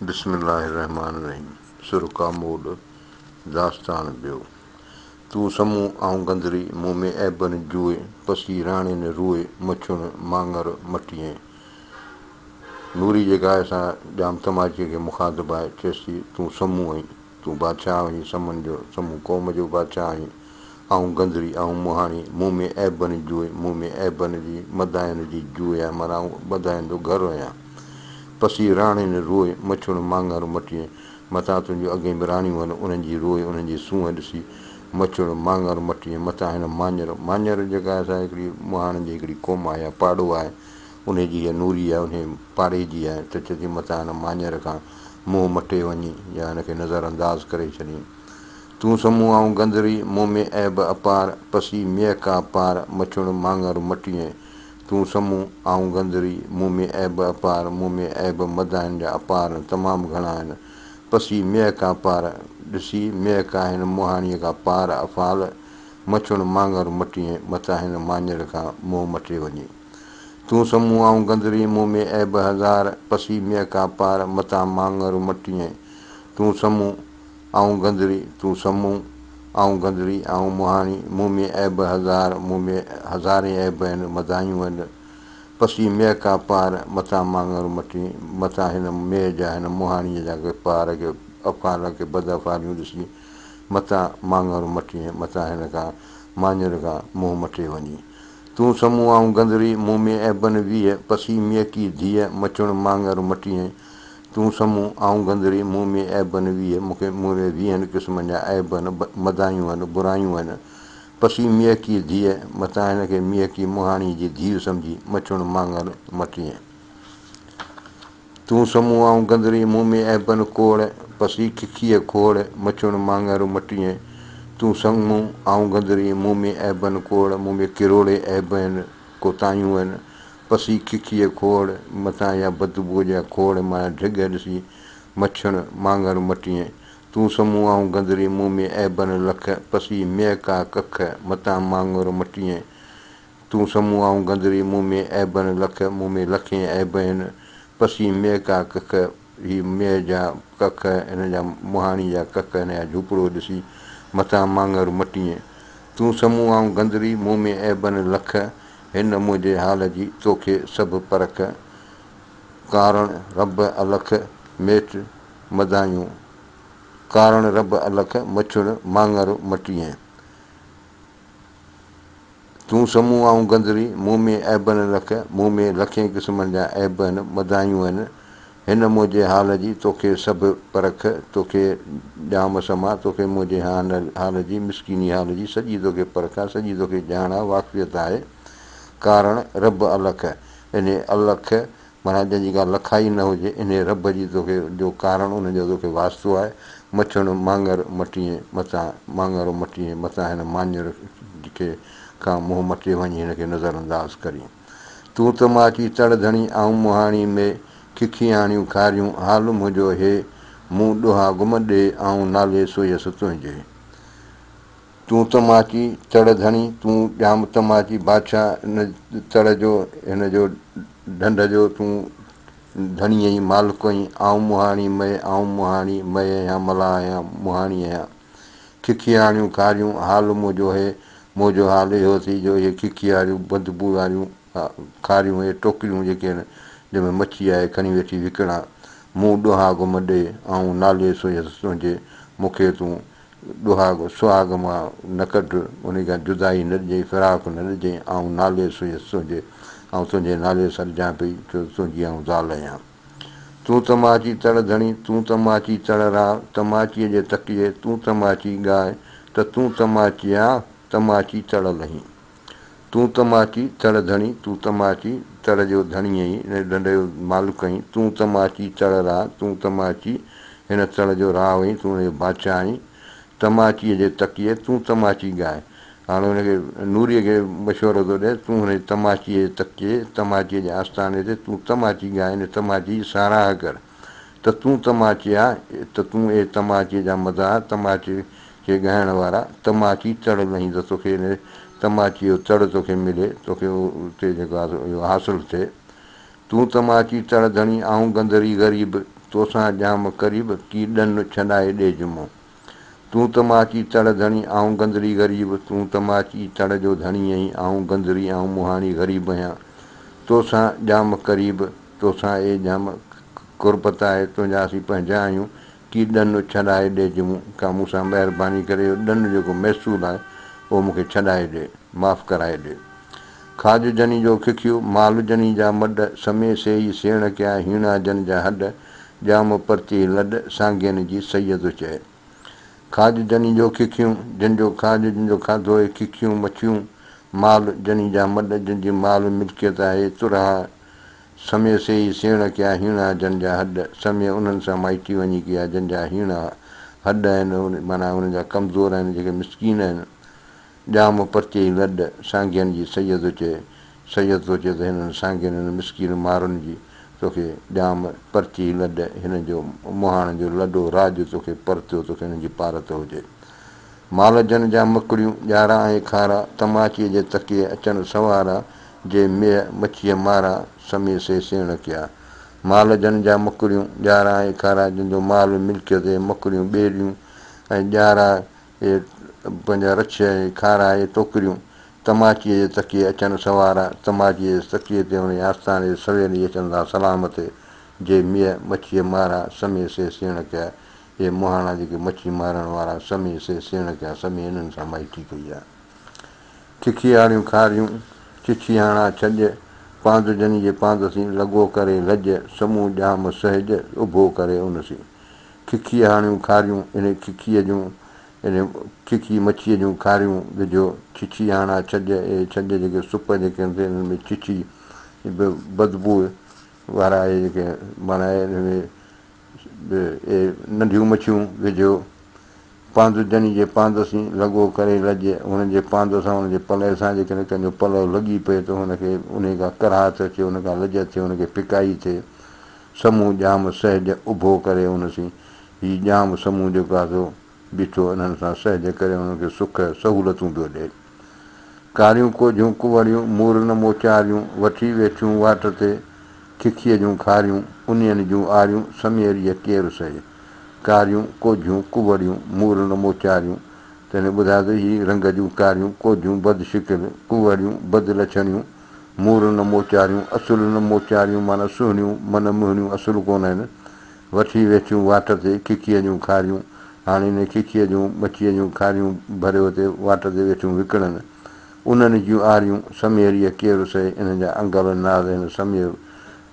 بسم الله الرحمٰن الرحيم سر ڪاموڏ داستان ٻيو تون سمون آئون گندري مون ۾ عيبن جوء پسي راڻين روء مڇڻ ماڱر مٽيين نوري جيڪا آهي سا ڄام تماچيء کي مخاطب آهي چيس ٿي تون سمون آهين تون بادشاهه آهين سمن جو سمون قوم جو بادشاهه آهين آئون گندري آئون مهاڻي مون ۾ عيبن جوء مون ۾ عيبن جي مداين جي جوء آهي معنيٰ آئون مداين جو گهر آهيان. پسي راڻين روء، مڇڻ ماڱر مٽيين، متان تنهنجون اڳهين به راڻيون هن، انهن جي روء، انهن جي سونهن ڏسي، مڇڻ ماڱر مٽيين، متان هن ماڃر، ماڃر جيڪا آهي سا هڪڙي مهاڻن جي هڪڙي قوم آهي يا پاڙو آهي، انهي جي هيء نوري آهي، انهي پاڙي جي آهي، ته چئي ٿي متان هن ماڃر کان منهن مٽي وڃين يا هن کي نظر انداز ڪري ڇڏين. تون سمون آئون گندري، مون ۾ عيب اپار، پسي ميء ڪا پار، مڇڻ ماڱر مٽيين. تون سمون آئون گندري، مون ۾ عيب اپار، مون ۾ عيب مداحن جا اپار تمام گهڻا آهن. پسي ميء ڪا پار، ڏسي ميء ڪا هن مهاڻيء کان پار افعال، مڇڻ ماڱر مٽيين، متان هن ماڃر کان منهن مٽي وڃين. تون سمون آئون گندري، مون ۾ عيب هزار، پسي ميء ڪا پار، متان ماڱر مٽيين. تون سمون آئون گندري، تون سمون، آئون گندري، آئون مهاڻي، مون ۾ عيب هزار، مون ۾ هزارين عيب آهن، مدايون آهن، پسي ميء ڪا پار، متان ماڱر مٽين، متان هن ميء جا، هن مهاڻيء جا ڪي پار، ڪي افعال، ڪي بدافعاليون ڏسي، متان ماڱر مٽين، متان هن کان، ماڃر کان، منهن مٽي وڃين. تون سمون، آئون گندري، مون ۾ عيبن 20، پسي ميء ڪي ڌيء، مچڻ ماڱر مٽين. تون سمون، آئون گندري، مون ۾ عيبن 20، مون کي مون ۾ ويهن قسمن جا عيب آهن، مدايون آهن، برايون آهن. پسي ميهڪي ڌيء، متان هن کي ميهڪي مهاڻيء جي ڌيء سمجهي، مڇڻ ماڱر مٽيين. تون سمون، آئون گندري، مون ۾ عيبن کوڙ، پسي ککيء کوڙ، مڇڻ ماڱر مٽيين. تون سمون، آئون گندري، مون ۾ عيبن کوڙ، مون ۾ ڪروڙين عيب آهن، ڪوتاهيون آهن. پسي ککيء کوڙ، متان اها بدبوء جا کوڙ معنيٰ ڍڳ ڏسي، مڇڻ ماڱر مٽيين. تون سمون آئون گندري، مون ۾ عيبن لک، پسي ميء ڪا ڪک، متان ماڱر مٽيين. تون سمون آئون گندري، مون ۾ عيبن لک، مون ۾ لکين عيب آهن، پسي ميء ڪا ڪک، هي ميء جا ڪک، هن جا مهاڻي جا ڪک، هن جا جهوپڙو ڏسي، متان ماڱر مٽيين. تون سمون آئون گندري، مون ۾ عيبن لک، هن منهنجي حال جي توکي سڀ پرک، ڪارڻ رب الک، ميٽ مدايون، ڪارڻ رب الک، مڇڻ ماڱر مٽيين. تون سمون آئون گندري، مون ۾ عيبن لک، مون ۾ لکين قسمن جا عيب آهن، مدايون آهن، هن منهنجي حال جي توکي سڀ پرک، توکي ڄام سما، توکي منهنجي حال جي، مسڪيني حال جي، سڄي توکي پرک آ، سڄي توکي ڄاڻ آ، واقفيت آهي. ڪارڻ رب الک، انهي الک معنيٰ جنهن جي ڪا لکائي نه هجي، انهي رب جي توکي جو ڪارڻ ان جو توکي واسطو آهي. مڇڻ ماڱر مٽيين، متان ماڱر مٽيين، متان هن ماڃر کي کان منهن مٽي وڃي هن کي نظر انداز ڪرين. تون تماچي تڙ ڌڻي، آئون مهاڻي ۾ ککي آڻيون کاريون، حال منهنجو هي، مون ڏوها گم ڏي، آئون نالي سوئيس تنهنجي. تون تماچي تڙ ڌڻي، تون ڄام تماچي بادشاهه، هن تڙ جو، هن جو ڍنڍ جو تون ڌڻي آهين، مالڪ آهين، آئون مهاڻي مئي، آئون مهاڻي مئي آهيان، ملاح آهيان، مهاڻي آهيان. ککي آڻيون کاريون، حال منهنجو هي، منهنجو حال اهو ٿي جو اهي ککي واريون، بدبوء واريون کاريون، اهي ٽوڪريون جيڪي آهن، جنهن ۾ مڇي آهي، کڻي ويٺي وڪڻان. مون ڏوها گم ڏي، آئون نالي سوئيس تنهنجي، مون کي تون ڏوهاڳ سهاڳ مان نه ڪڍ، انهي کان جدائي نه ڏجئين، فراق نه ڏجئين، آئون نالي سوئيس تنهنجي، آئون تنهنجي نالي سڏجان پئي، ڇو ته تنهنجي آئون زال آهيان. تون تماچي تڙ ڌڻي، تون تماچي تڙ راء، تماچيء جي تڪيي، تون تماچي ڳاء، ته تون تماچيا، تماچي تڙ لهين. تون تماچي تڙ ڌڻي، تون تماچي تڙ جو ڌڻي آهين، هن ڍنڍ جو مالڪ آهين، تون تماچي تڙ راء، تون تماچي هن تڙ جو راء آهين، تون هن جو بادشاهه آهين، تماچيء جي تڪيي، تون تماچي ڳاء. هاڻ هن کي نوريء کي مشورو ٿو ڏئي، تون هن تماچيء جي تڪيي، تماچيء جي آستاني تي تون تماچي ڳاء، هن تماچي جي ساراهه ڪر. ته تون تماچيا، ته تون اي تماچيء جا مداح، تماچي کي ڳائڻ وارا، تماچي تڙ لهين ته توکي ان تماچيء جو تڙ توکي ملي، توکي اتي جيڪو آهي سو اهو حاصل ٿئي. تون تماچي تڙ ڌڻي، آئون گندري غريب، توسان ڄام قريب، ڪي ڏن ڇڏائي ڏيج مون. تون تماچي تڙ ڌڻي، آئون گندري غريب، تون تماچي تڙ جو ڌڻي آهين، آئون گندري، آئون مهاڻي غريب آهيان. توسان ڄام قريب، توسان اي ڄام قربت آهي، تنهنجا اسين پنهنجا آهيون، ڪي ڏن ڇڏائي ڏيج مون، ڪا مون سان مهرباني ڪري اهو ڏن جيڪو محصول آهي، اهو مون کي ڇڏائي ڏي، معاف ڪرائي ڏي. کاڄ جني جو ککيو، مال جني جا مڏ، سمي سيئي سيڻ ڪيا، هيڻا جن جا هڏ، ڄام پرتي لڏ، سانگين جي سيد چئي. کاڄ جني جو ککيون، جن جو کاڄ جن جو کاڌو اهي ککيون، مڇيون، مال جني جا مڏ، جن جي مال ملڪيت آهي، ترها، سمي سيئي سيڻ ڪيا، هيڻا جن جا هڏ، سمي انهن سان مائٽي وڃي ڪيا، جن جا هيڻا هڏ آهن، معنيٰ انهن جا ڪمزور آهن، جيڪي مسڪين آهن. ڄام پرچي لڏ، سانگين جي سيد چئي، سيد ٿو چئي ته هنن سانگين، هنن مسڪين مارن جي توکي ڄام پرچي لڏ، هنن جو مهاڻن جو لڏو راڄ توکي پرتيو، توکي هنن جي پارت هجي. مال جن جا مڪڙيون، ڄارا ۽ کارا، تماچيء جي تڪيي اچن سوارا، جي ميهه مڇيء مارا، سمي سي سيڻ ڪيا. مال جن جا مڪڙيون، ڄارا ۽ کارا، جن جو مال ملڪيت اهي مڪڙيون، ٻيڙيون ۽ ڄارا اهي پنهنجا رڇ ۽ کارا اهي ٽوڪريون تماچيء جي تڪيي اچن سوارا، تماچيء جي تڪيي تي ان جي آستاني تي سويل ئي اچن ٿا سلام تي، جي ميهه مڇيء مارا، سمي سي سيڻ ڪيا، اهي مهاڻا جيڪي مڇي مارڻ وارا، سمي سي سيڻ ڪيا، سمي انهن سان مائٽي ڪئي آهي. ککياڙيون کاريون، چڇي هاڻا ڇڄ، پاند جني جي پاند سين، لڳو ڪري لڄ، سمون ڄام سهج، اڀو ڪري ان سين. ککيء هاڻيون کاريون، انهي ککيء جون، انهي ککي مڇيء جون کاريون وجهو، ڇڇي هاڻا ڇڄ، اهي ڇڄ جيڪي سپ جيڪي آهن سي انهن ۾ ڇڇي به بدبوء وارا اهي جيڪي معنيٰ انهن ۾ به اهي ننڍيون مڇيون وجهو، پاند جني جي پاند سين لڳو ڪري لڄ، هن جي پاند سان هن جي پلئه سان جيڪڏهن ڪنهن جو پلئه لڳي پئي ته هن کي انهي کان ڪراهت اچي، ان کان لڄ ٿئي، هن کي ڦڪائي ٿئي. سمون ڄام سهج اڀو ڪري ان سين، هي ڄام سمون جيڪو آهي سو بيٺو انهن سان سهج ڪري انهن کي سک سهولتون پيو ڏئي. ڪاريون ڪوجهيون ڪوڙيون، مور نه موچاريون، وٺي ويٺيون واٽ تي، ککيء جون کاريون، انين جون آريون، سميريء ڪير سهي. ڪاريون ڪوجهيون ڪوڙيون، مور نه موچاريون، تنهن ٻڌايو ته هي رنگ جون ڪاريون ڪوجهيون بد شڪل، ڪوڙيون بد لڇڻيون، مور نه موچاريون، اصل نه موچاريون معنيٰ سهڻيون، من مهڻيون اصل ڪونه آهن. وٺي ويٺيون واٽ تي ککيء جون کاريون، هاڻي انهي ککيء جون، مڇيء جون کاريون ڀريو اتي واٽ تي ويٺيون وڪڻن. انهن جون آريون، سميريء ڪير سهي، انهن جا انگل ناز هن سمير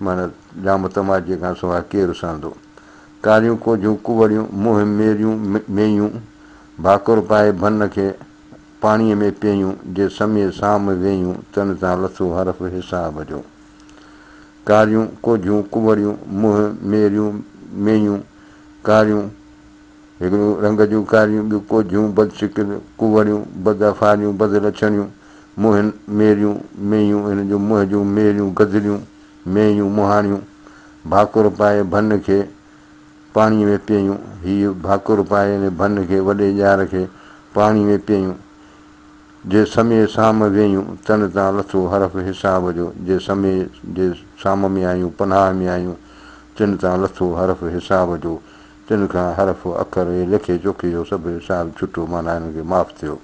معنيٰ ڄام تماچيء کان سواء ڪير سهندو. ڪاريون ڪوجهيون ڪوڙيون، منهن ميريون مينيون، ڀاڪر پائي ڀن کي، پاڻيء ۾ پيئيون، جي سمي سام ويئيون، تن تان لٿو حرف حساب جو. ڪاريون، ڪوجهيون، ڪوڙيون، منهن، ميريون، مينيون، ڪاريون، هڪڙيون رنگ جون ڪاريون، ٻيون ڪوجهيون، بدشڪل، ڪوڙيون، بد افعاليون، بد لڇڻيون، منهن، ميريون، مينيون، هن جون منهن جون ميريون گدليون، مينيون، مهاڻيون، ڀاڪر پائي ڀن کي، پاڻيء ۾ پيئيون. هيء ڀاڪر پائي ان ڀن کي، وڏي ڄار کي، پاڻيء ۾ پيئيون. جي سمي سام ويئيون، تن تان لٿو حرف حساب جو. جي سمي جي سام ۾ آيون، پناهه ۾ آيون، تن تان لٿو حرف حساب جو. تن کان حرف اکر اهي ليکي چوکي جو سڀ حساب ڇٽو، معنيٰ هنن کي معاف ٿيو.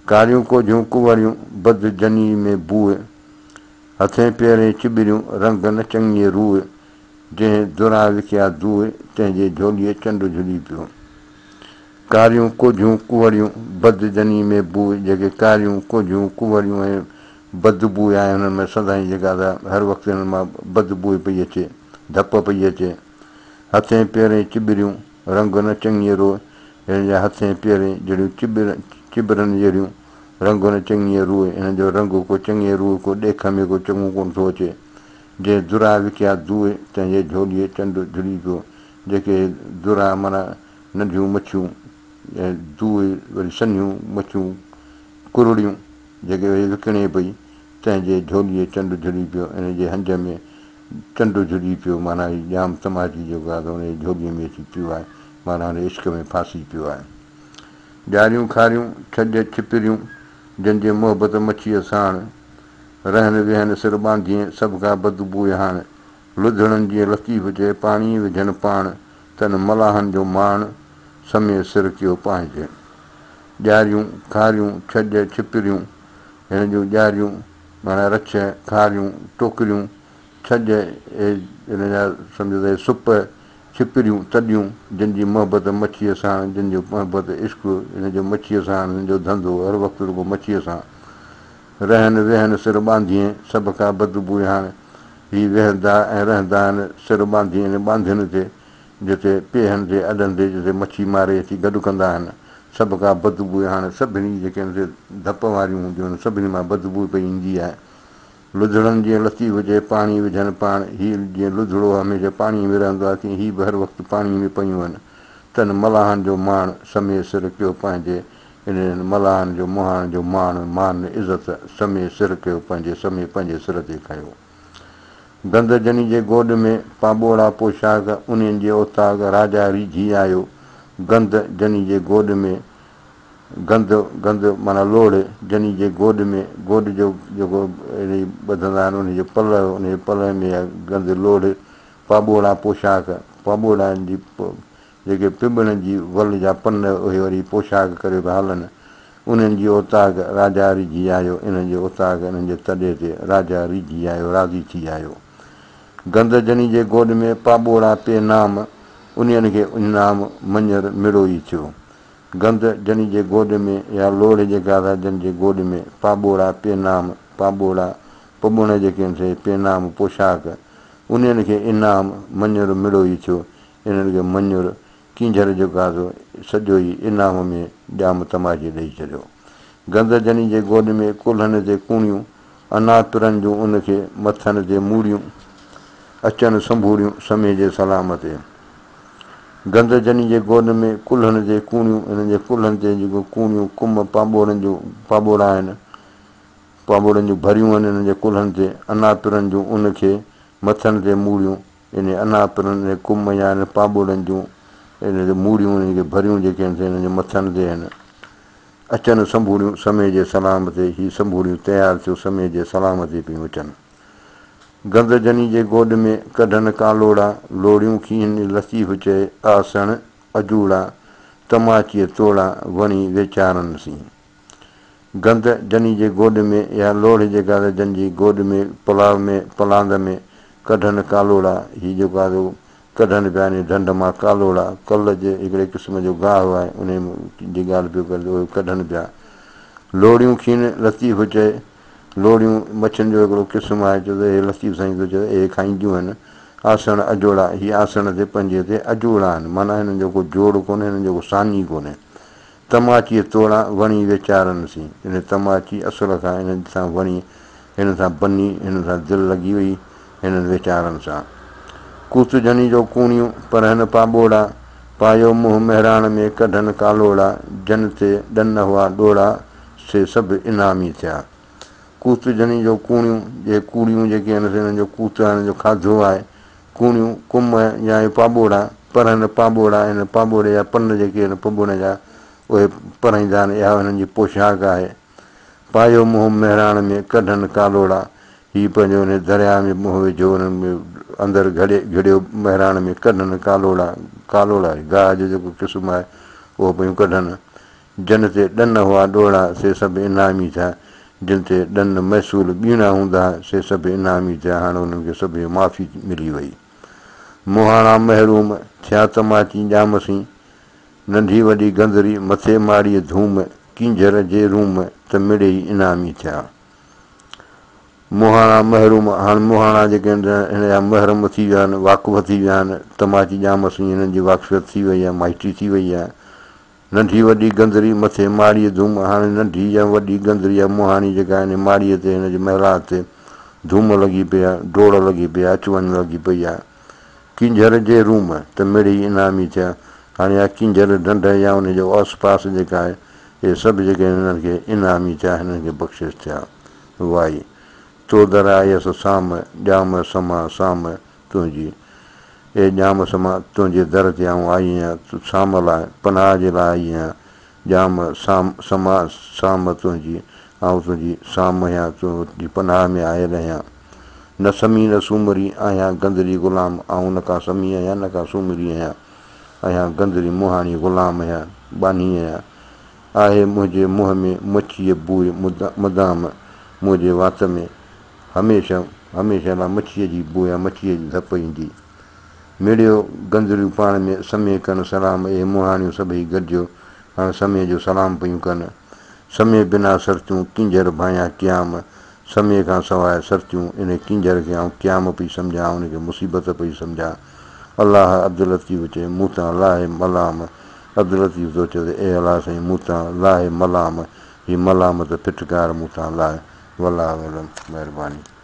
ڪاريون ڪوجهيون ڪوڙيون، بد جني ۾ بوء. هٿين پيرين چٻريون، رنگ نه چڱيء روء. جنهن درا وڪيا دوء، تنهن جي جهوليء چنڊ جهلي پيو. ڪاريون ڪوجهيون ڪوڙيون، بد جني ۾ بوء، جيڪي ڪاريون ڪوجهيون ڪوڙيون ۽ بد بوء آهي انهن ۾ سدائين جيڪا ته هر وقت انهن مان بد بوء پئي اچي، ڌپ پئي اچي. هٿين پيرين چٻريون، رنگ نه چڱيء روء، هنن جا هٿين پيرين جهڙيون چٻر چٻرن جهڙيون، رنگ نه چڱيء روء، هنن جو رنگ ڪو چڱيء روء ڪو ڏيک ۾ ڪو چڱو ڪونه ٿو اچي. جنهن درا وڪيا دوء، تنهن جي جهوليء چنڊ جهلي پيو. جيڪي درا معنيٰ ننڍيون مڇيون ۽ دوء وري سنهيون مڇيون ڪرڙيون جيڪي وئي وڪڻي پئي، تنهن جي جهوليء چنڊ جهلي پيو. ان جي هنج ۾ چنڊ جهلي پيو معنيٰ هي ڄام تماچي جيڪو آهي سو ان جي جهوليء ۾ اچي پيو آهي معنيٰ هن عشق ۾ ڦاسي پيو آهي. ڄاريون کاريون، ڇڄ ڇپريون، جن جي محبت مڇيء ساڻ. رهن ويهن سر ٻانڌين، سڀ ڪا بدبوء هاڻ. لڌڙن جيئن لطيف چئي، پاڻي وجهن پاڻ، تن ملاحن جو ماڻ، سمي سر ڪيو پنهنجي. ڄاريون، کاريون، ڇڄ، ڇپريون، هن جون ڄاريون معنيٰ رڇ، کاريون، ٽوڪريون، ڇڄ، اهي هن جا سمجهو ته اهي سپ، ڇپريون، تڏيون، جن جي محبت مڇيء ساڻ، جن جو محبت عشق هن جو مڇيء ساڻ، هن جو ڌنڌو هر وقت رڳو مڇيء سان. رهن ويهن سر ٻانڌيين، سڀ ڪا بدبوء هاڻ. هي ويهندا ۽ رهندا آهن سر ٻانڌيين ٻانڌين تي، جتي پيهن تي اڏن تي جتي مڇي ماري اچي گڏ ڪندا آهن. سڀ ڪا بدبوء هاڻ سڀني جيڪي آهن سي ڌپ واريون هونديون آهن، سڀني مان بدبوء پئي ايندي آهي. لڌڙن جيئن لطيف چئي پاڻي وجهن پاڻ، هي جيئن لڌڙو هميشه پاڻيء ۾ رهندو آهي تيئن هي به هر وقت پاڻيء ۾ پيون آهن. تن ملاحن جو ماڻ، سمي سر ڪيو پنهنجي، انهن ملاحن جو مهاڻ جو ماڻ، مان، عزت، سمي سر ڪيو پنهنجي، سمي پنهنجي سر تي کنيو. گند جني جي گوڏ ۾، پاٻوڙا پوشاڪ، انهين جي اوطاق، راجا ريجهي آيو. گند جني جي گوڏ ۾، گند، گند معنيٰ لوڙهه، جني جي گوڏ ۾، گوڏ جو جيڪو انهي ٻڌندا آهن، انهي جو پلئه، انهي پلئه ۾ اها گند لوڙهه، پاٻوڙا پوشاڪ، پاٻوڙا جي جيڪي پٻڻ جي ول جا پن اهي وري پوشاڪ ڪريو پيا هلن. انهن جي اوطاق راجا ريجهي آيو. انهن جي اوطاق انهن جي تڏي تي راجا ريجهي آيو، راضي ٿي آيو. گند جني جي گوڏ ۾ پاٻوڙا پي نام، انهن کي انعام مڃر مڙوئي ٿيو. گند جني جي گوڏ ۾ يا لوڙهه جيڪا سا جن جي گوڏ ۾ پاٻوڙا پي نام، پاٻوڙا پٻڻ جيڪي آهن سي پي نام پوشاڪ، انهن کي انعام مڃر مڙوئي ٿيو. انهن کي مڃر ڪينجهر جو گازو سڄو ئي انعام ۾ ڄام تماچي ڏئي ڇڏيو. گند جني جي گوڏ ۾ ڪلهن تي ڪوڻيون، عناقرن جون ان کي مٿن تي موڙيون، اچن سنڀوڙيون سمي جي سلام تي. گند جني جي گوڏ ۾ ڪلهن تي ڪوڻيون، انهن جي ڪلهن تي جيڪو ڪوڻيون ڪم پاٻوڙن جون پاٻوڙا آهن، پاٻوڙن جون ڀريون آهن انهن جي ڪلهن تي، عناقرن جون ان کي مٿن تي موڙيون، انهي عناقرن انهي ڪم يا انهن پاٻوڙن جون انهن تي موڙيون انهن کي ڀريون جيڪي آهن سي انهن جي مٿن تي آهن. اچن سنڀوڙيون سمي جي سلام تي، هي سنڀوڙيون تيار ٿيو سمي جي سلام تي پيون اچن. گند جني جي گوڏ ۾ ڪڍن ڪالوڙا، لوڙيون کيهن لطيف چئي، آسڻ اجوڙا، تماچيء توڙا، وڻي ويچارن سين. گند جني جي گوڏ ۾ يا لوڙهه جيڪا ته جن جي گوڏ ۾ پلاء ۾ پلاند ۾ ڪڍن ڪالوڙا، هي جيڪو آهي سو ڪڍن پيا انهي ڍنڍ مان ڪالوڙا، ڪل جي هڪڙي قسم جو گاهه آهي انهي جي ڳالهه پيو ڪري ته اهي ڪڍن پيا. لوڙهيون کين لطيف چئي، لوڙهيون مڇين جو هڪڙو قسم آهي، چئي ته اهي لطيف سائين ٿو چئي ته اهي کائينديون آهن. آسڻ اجوڙا، هي آسڻ تي پنهنجي تي اجوڙا آهن، معنيٰ هنن جو ڪو جوڙ ڪونهي، هنن جو ڪو ثاني ڪونهي. تماچيء توڙان وڻي ويچارن سين. ان تماچي اصل کان انهن سان وڻي، هنن سان بني، هنن سان دل لڳي وئي، هنن ويچارن سان. ڪوت جني جو ڪوڻيون، پرهن پاٻوڙا، پايو منهن مهراڻ ۾ ڪڍن ڪالوڙا، جن تي ڏن هئا ڏوڙا، سي سڀ انعامي ٿيا. ڪوت جني جو ڪوڻيون، جي ڪوڙيون جيڪي آهن سي انهن جو ڪوت آهي، انهن جو کاڌو آهي. ڪوڻيون، ڪم يا اهي پاٻوڙا، پرهن پاٻوڙا، ان پاٻوڙي جا پن جيڪي آهن پٻڻ جا، اهي پرهيندا آهن، اها انهن جي پوشاڪ آهي. پايو منهن مهراڻ ۾، ڪڍن ڪالوڙا، هي پنهنجو انهي درياء ۾ منهن وجهيو، انهن ۾ اندر گهڙي گهڙيو مهراڻ ۾، ڪڍن ڪالوڙا، ڪالوڙا گاهه جو جيڪو قسم آهي، اهو پيون ڪڍن. جن تي ڏن هئا ڏوڙا، سي سڀ انعامي ٿيا، جن تي ڏن محصول ٻيڻا هوندا ها، سي سڀ انعامي ٿيا، هاڻ انهن کي سڀ معافي ملي وئي. مهاڻا محروم، ٿيا تماچي ڄام سين، ننڍي وڏي گندري، مٿي ماڙيء ڌوم، ڪينجهر جي روم، ته مڙيئي انعامي ٿيا. مهاڻا محروم، هاڻ مهاڻا جيڪي آهن هن جا محرم ٿي ويا آهن، واقف ٿي ويا آهن، تماچي ڄام سين هنن جي واقفيت ٿي وئي آهي، مائٽي ٿي وئي آهي. ننڍي وڏي گندري مٿي ماڙيء ڌوم، هاڻي ننڍي يا وڏي گندري يا مهاڻي جيڪا آهي ان ماڙيء تي هن جي محلات تي ڌوم لڳي پئي آهي، ڊوڙ لڳي پئي آهي، اچ وڃ لڳي پئي آهي. ڪينجهر جي روم ته مڙيئي انعامي ٿيا. هاڻي اها ڪينجهر ڍنڍ يا ان جو اوس پاس جيڪا آهي، اهي سڀ جيڪي آهن هنن کي انعامي ٿيا، هنن کي بخشش ٿيا. وائي، تو در آيس سام، ڄام سما سام، تنهنجي. اي ڄام سما، تنهنجي در تي آئون آئي آهيان، سام لاء، پناهه جي لاء آئي آهيان. ڄام سام سما، سام تنهنجي، آئون تنهنجي سام آهيان، تنهنجي پناهه ۾ آيل آهيان. نه سمي نه سومري، آهيان گندري غلام، آئون نه ڪا سمي آهيان نه ڪا سومري آهيان، آهيان گندري مهاڻي غلام آهيان، ٻانهي آهيان. آهي منهنجي منهن ۾ مڇيء بوء مدام، منهنجي وات ۾ هميشه هميشه لاء مڇيء جي بوء يا مڇيء جي ڌپ ايندي. مڙيو گندريون پاڻ ۾ سمي ڪن سلام، اهي مهاڻيون سڀئي گڏجيو هاڻ سمي جو سلام پيون ڪن. سمي بنا سرتيون ڪينجهر ڀانيان قيام، سمي کان سواء سرتيون، انهي ڪينجهر کي آئون قيام پئي سمجهان، ان کي مصيبت پئي سمجهان. الله عبداللطيف چئي، مون تان لاهه ملام، عبداللطيف ٿو چئي ته اي الله سائين مون تان لاهه ملام، هي ملامت ڦٽڪار مون تان لاهه. والله اعلم. مهرباني.